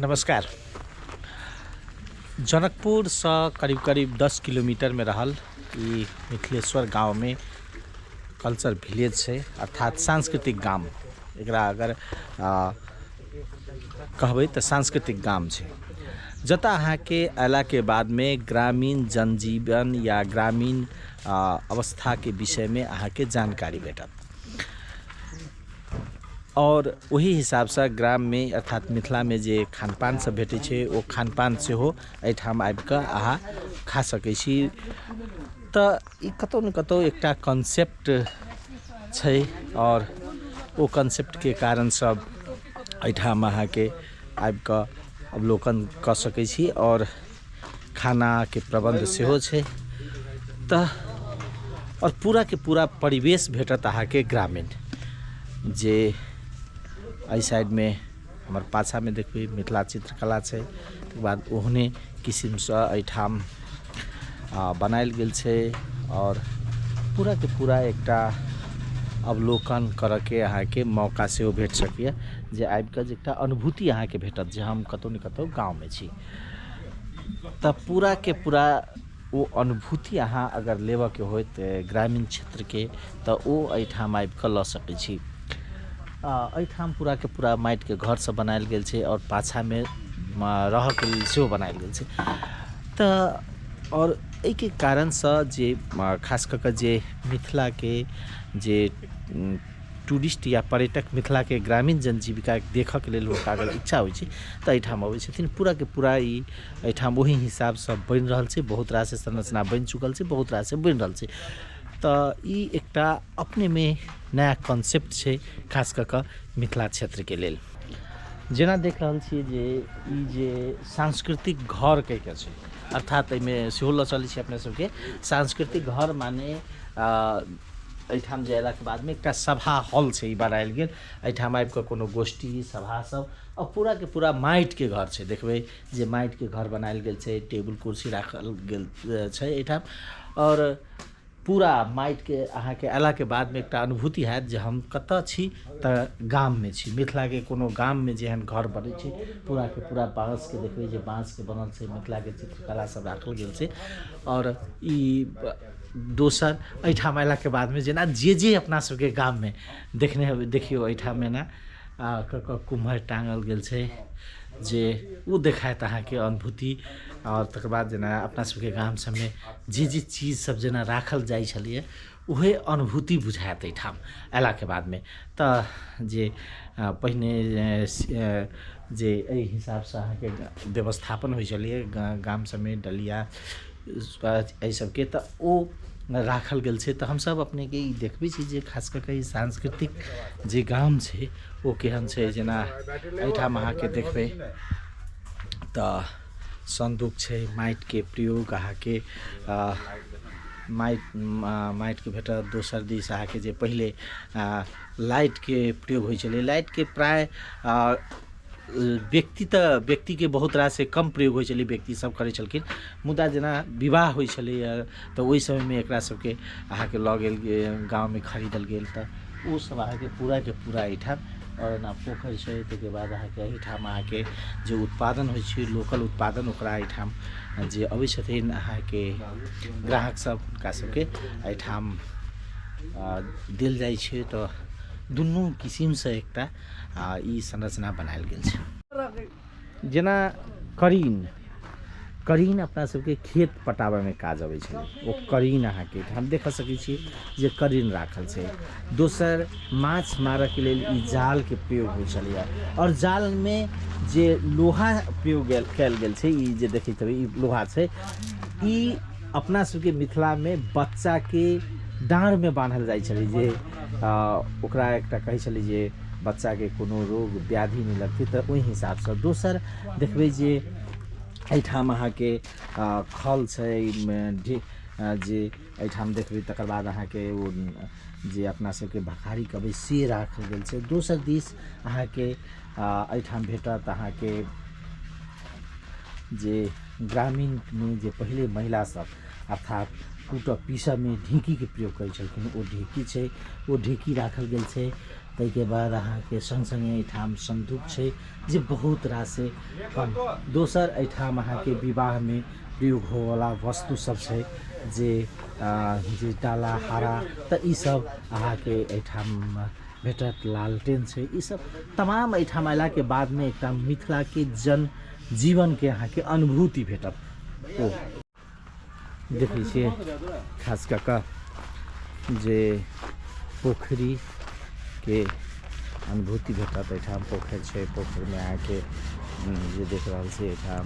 नमस्कार। जनकपुरसँ करीब करीब 10 किलोमीटरमे रहल ई मिथिलेश्वर गाँवमे कल्चर विलेज छै, अर्थात सांस्कृतिक गाम। एकरा अगर कहबै तऽ सांस्कृतिक गाम छै, जतऽ अहाँके अयलाके बादमे ग्रामीण जनजीवन या ग्रामीण अवस्थाके विषयमे अहाँके जानकारी भेटत आओर ओही हिसाबसँ ग्राममे अर्थात मिथिलामे जे खानपान सब भेटै छै, ओ खानपान सेहो एहिठाम आबिकऽ अहाँ खा सकै छी। तऽ ई कतहु ने कतहु एकटा कॉन्सेप्ट छै आओर ओ कॉन्सेप्टके कारण सब एहिठाम अहाँके आबिकऽ अवलोकन कऽ सकै छी आओर खानाके प्रबन्ध सेहो छै। तऽ आओर पूराके पूरा परिवेश भेटत अहाँके ग्रामीण। जे एहि साइडमे हमर पाछाँमे देखबै मिथिला चित्रकला छै, तकर बाद ओहने किसिमसँ एहिठाम बनायल गेल छै आओर पूराके पूरा एकटा अवलोकन करऽके अहाँके मौका सेहो भेट सकैए, जे आबिकऽ जे एकटा अनुभूति अहाँके भेटत जे हम कतहु ने कतहु गाँवमे छी। तऽ पूराके पूरा ओ अनुभूति अहाँ अगर लेबऽके होय तऽ ग्रामीण क्षेत्रके, तऽ ओ एहिठाम आबिकऽ लऽ सकै छी। एहिठाम पूराके पूरा माटिके घर सब बनायल गेल छै आओर पाछाँमे रहऽके लेल सेहो बनायल गेल छै। तऽ आओर एहिके कारणसँ जे खास कऽ कऽ जे मिथिलाके जे टूरिस्ट या पर्यटक मिथिलाके ग्रामीण जनजीविका देखऽके लेल हुनका अगर इच्छा होइ छै तऽ एहिठाम अबै छथिन। पूराके पूरा ई एहिठाम ओहि हिसाबसँ बनि रहल छै। बहुत रास संरचना बनि चुकल छै, बहुत रास बनि रहल छै। तऽ ई एकटा अपनेमे नया कॉन्सेप्ट छै खास कऽ कऽ मिथिला क्षेत्रके लेल। जेना देख रहल छियै जे ई जे सांस्कृतिक घर कहिके छै, अर्थात एहिमे सेहो लऽ चलै छी अपने सबके। सांस्कृतिक घर माने एहिठाम जे अयलाके बादमे एकटा सभा हॉल छै, ई बनायल गेल। एहिठाम आबि कऽ कोनो गोष्ठी सभा सब, आ पूराके पूरा माटिके घर छै। देखबै जे माटिके घर बनायल गेल छै, टेबुल कुर्सी राखल गेल छै एहिठाम आओर पूरा माटिके अहाँके अयलाके बादमे एकटा अनुभूति हैत जे हम कतऽ छी। तऽ गाममे छी, मिथिलाके कोनो गाममे जेहन घर बनै छै, पूराके पूरा बाँसके देखबै जे बाँसके बनल छै, मिथिलाके चित्रकला सब राखल गेल छै। आओर ई दोसर एहिठाम अयलाके बादमे जेना जे जे अपना सबके गाममे देखने हेबै, देखियौ एहिठाम एना कऽ कऽ कुम्हर टाँगल गेल छै जे ओ देखायत अहाँके अनुभूति। आओर तकर बाद जेना अपना सबके गाम सबमे जे जे चीज सब जेना राखल जाइ छलैए, उहे अनुभूति बुझायत एहिठाम अयलाके बादमे। तऽ जे पहिने जे एहि हिसाबसँ अहाँके व्यवस्थापन होइ छलैए गाम सबमे डलिया एहि सबके, तऽ ओ राखल गेल छै। तऽ हमसब अपनेके ई देखबै छी जे खास कऽ कऽ ई सांस्कृतिक जे गाम छै ओ केहन छै। जेना एहिठाम अहाँके देखबै तऽ सन्दूक छै, माटिके प्रयोग अहाँके माटिके भेटत। दोसर दिस अहाँके जे पहिले लाइटके प्रयोग होइ छलै, लाइटके प्राय व्यक्ति तऽ व्यक्तिके बहुत रास कम प्रयोग होइ छलै, व्यक्ति सब करै छलखिन। मुदा जेना विवाह होइ छलैए तऽ ओहि समयमे एकरा सबके अहाँके लऽ गेल गाँवमे खरीदल गेल, तऽ ओ सब अहाँके पूराके पूरा एहिठाम। आओर एना पोखरि छै, ताहिके बाद अहाँके एहिठाम अहाँके जे उत्पादन होइ छै, लोकल उत्पादन, ओकरा एहिठाम जे अबै छथिन अहाँके ग्राहक सब, हुनका सबके एहिठाम देल जाइ छै। तऽ दुनू किसिमसँ एकटा ई संरचना बनायल गेल छै। जेना करीन, करीन अपना सबके खेत पटाबऽमे काज अबै छलै, ओ करीन अहाँके हम देख सकै छी जे करीन राखल छै। दोसर माछ मारऽके लेल ई जालके प्रयोग होइ छलैए आओर जालमे जे लोहा प्रयोग कयल गेल छै, ई जे देखैत हेबै ई लोहा छै। ई अपना सबके मिथिलामे बच्चाके डाँड़मे बान्हल जाइ छलै, जे ओकरा एकटा कहै छलै जे बच्चाके कोनो रोग व्याधि नहि लगतै, तऽ ओहि हिसाबसँ। दोसर देखबै जे एहिठाम अहाँके खल छै जे एहिठाम देखबै। तकर बाद अहाँके ओ जे अपना सबके भखारी कहबै से राखल गेल छै। दोसर दिस अहाँके एहिठाम भेटत अहाँके जे ग्रामीणमे जे पहिले महिला सब अर्थात कूटऽ पीसऽमे ढेकीके प्रयोग करै छलखिन, ओ ढेकी छै, ओ ढेकी राखल गेल छै। ताहिके बाद अहाँके सङ्ग सङ्गे एहिठाम सन्दूक छै जे बहुत रास कम। दोसर एहिठाम अहाँके विवाहमे प्रयोग होवला वस्तु सब छै जे जे डाला हारा, तऽ ईसब अहाँके एहिठाम भेटत। लालटेन छै, ईसब तमाम एहिठाम अयलाके बादमे एकटा मिथिलाके जन जीवनके अहाँके अनुभूति भेटत। ओ देखै छियै खास कऽ कऽ जे पोखरिके अनुभूति भेटत। एहिठाम पोखरि छै, पोखरिमे अहाँके जे देख रहल छी एहिठाम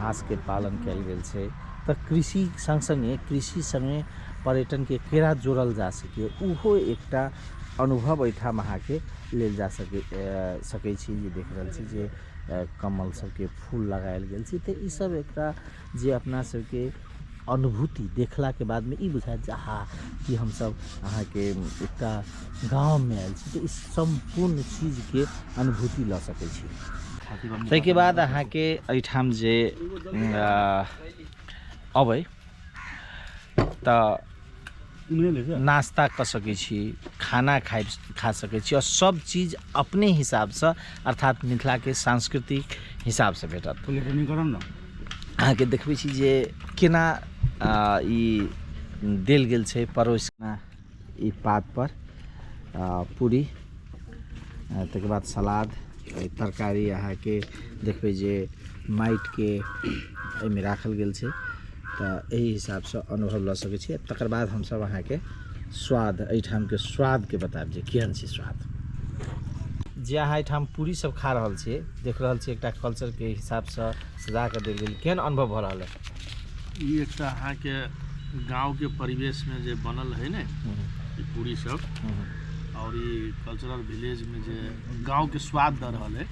हाँसके पालन कयल गेल छै। तऽ कृषि सङ्ग सङ्गे कृषि सङ्गे पर्यटनके केना जोड़ल जा सकैए ओहो एकटा अनुभव एहिठाम अहाँके लेल जा सकै छी। जे देख रहल छी जे कमल सबके फूल लगायल गेल छै, तऽ ईसब एकटा जे अपना सबके अनुभूति देखलाके बादमे ई बुझायत जे आहा कि हमसब अहाँके एकटा गाममे आयल छी, तऽ ई सम्पूर्ण चीजके अनुभूति लऽ सकै छी। ताहिके बाद अहाँके एहिठाम जे अबै तऽ नास्ता कऽ सकै छी, खाना खा सकै छी आओर सब चीज अपने हिसाबसँ अर्थात मिथिलाके सांस्कृतिक हिसाबसँ भेटत। अहाँके देखबै छी जे केना ई देल गेल छै परोस ई पातपर पूरी, ताहिके बाद सलाद, तरकारी अहाँके देखबै जे माटिके एहिमे राखल गेल छै। तऽ एहि हिसाबसँ अनुभव लऽ सकै छी। तकर बाद हमसब अहाँके स्वाद एहिठामके स्वादके बतायब जे केहन छै स्वाद। जे अहाँ एहिठाम पूरी सब खा रहल छियै, देख रहल छियै एकटा कल्चरके हिसाबसँ सजा कऽ देल गेल, केहन अनुभव भऽ रहल है? ई एकटा अहाँके गाँवके परिवेशमे जे बनल है ने ई पूरी सब, और ई कल्चरल विलेज में जे गाँव के स्वाद दऽ रहल है,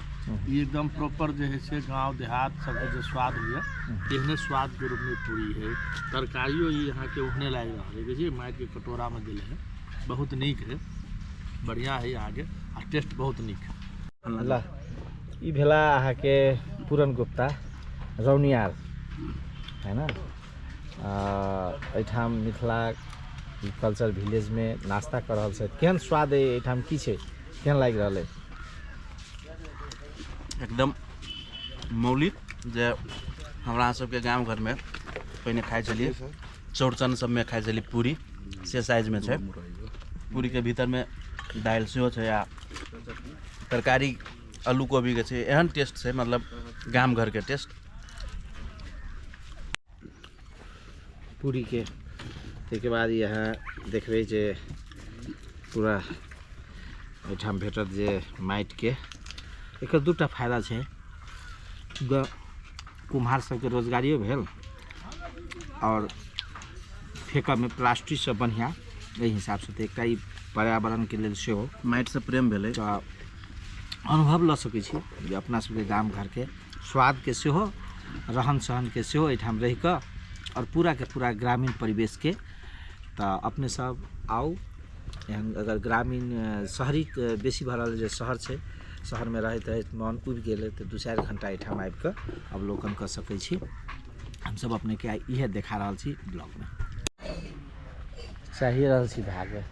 ई एकदम प्रॉपर जे है से गाँव देहात सबके जे स्वाद होइए तेहने स्वाद के रूप में पूरी है। तरकारियो ई अहाँके ओहने लागि रहल है, देखिए माटिके कटोरामे देल है, बहुत नीक है, बढ़िआँ है अहाँके आ टेस्ट बहुत नीक। ल ई भेला अहाँके पूरन गुप्ता रौनियार है ना, एहिठाम मिथिला कल्चर विलेजमे नास्ता कऽ रहल छथि। केहन स्वाद अइ एहिठाम, की छै, केहन लागि रहल अइ? एकदम मौलिक जे हमरा सबके गाम घरमे पहिने खाइ छलियै, चौरचन सबमे खाइ छलियै पूरी, से साइजमे छै। पूरीके भीतरमे दालि सेहो छै आ तरकारी आलू कोबीके छै। एहन टेस्ट छै, मतलब गाम घरके टेस्ट पूरीके। ताहिके बाद यहाँ देखबै जे पूरा एहिठाम भेटत जे माटिके। एकर दूटा फायदा छै, कुम्हार सबके रोजगारियो भेल और फेकऽमे प्लास्टिकसँ बढ़िआँ एहि हिसाबसँ तऽ एकटा ई पर्यावरणके लेल सेहो माटिसँ प्रेम भेलै। तऽ अनुभव लऽ सकै छी जे अपना सबके गाम घरके स्वादके सेहो, रहन सहनके सेहो एहिठाम रहिकऽ और पूराके पूरा ग्रामीण परिवेशके। तऽ अपने सब आउ, एहन अगर ग्रामीण शहरी बेसी भऽ रहल जे शहर छै, शहरमे रहैत रहैत मन उबि गेलै तऽ 2-4 घंटा एहिठाम आबिकऽ अवलोकन कऽ सकै छी। हमसब अपनेके आइ इएह देखा रहल छी ब्लॉगमे। चाहिए रहल छी भागे।